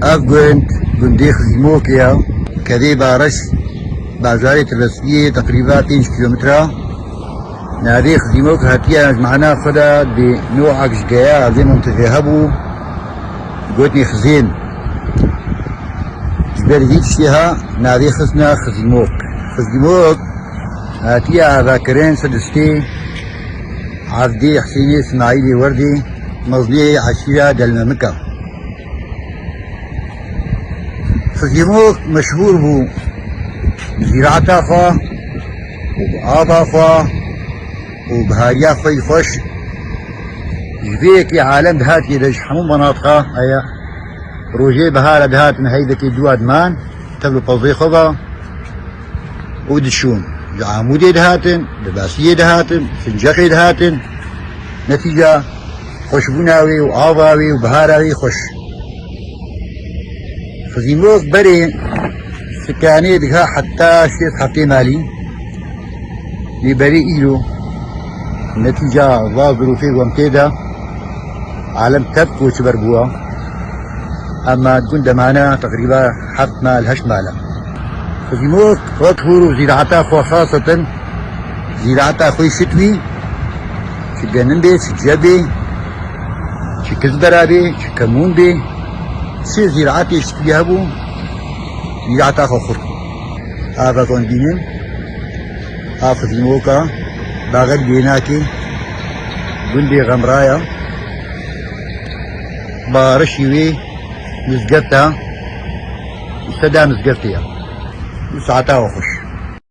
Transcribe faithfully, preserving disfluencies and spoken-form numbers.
Ev gund, gundê Xizîmokê ye, kevê Bareş, bajarê Tirbesiyê teqrîba pênc kîlometre. Navê Xizîmok hatiye ji mana xwe de, dê nohek ji geya vê mintixê hebû, gotinê Xizêm. Ji ber vî tiştê ha navê xistine Xizîmok. Xizîmok hatiye avakirin ser destê Evdê Husênê Smaîlê Werdê, mezinê eşîra Delmemika. Xizîmok meşhûr bû bi zîraeta xwe û bi ava xwe û bihariya xwe yî xweş. Ji vê yekê alem dihatiye de ji hemû menatiqa heye. Rojê bihara dihatin heyvekê dûa diman, tev li pozê xwe ve û diçûn. Ji Amûdê dihatin, Dirbasiyê dihatin, Sincexê dihatin. Netîca xweşbûna wê û ava wê û bihara wê xweş. Xizîmok berê sikanê diha heta şêst heftê malî. Lê berê îro, netîca va zirûfê ku em tê de, alem tev koçber bûa. Ema di gund de mane teqrîba heft mal, heşt mal e. Xizîmok wek hûr û zîraeta xwe xasetin, zîraeta xwe şitwî, çi genim bê, çi cebê, çi kizbera bê, çi kemûn bê, çi zîraetê şitwî hebû, zîraeta xwe xurt. Ava ku em dînin, a Xizîmoka, baxet Bênakê, gundê Xemraya, barişî wê mizgefta, seda mizgeftê ya. Û saeta xweş.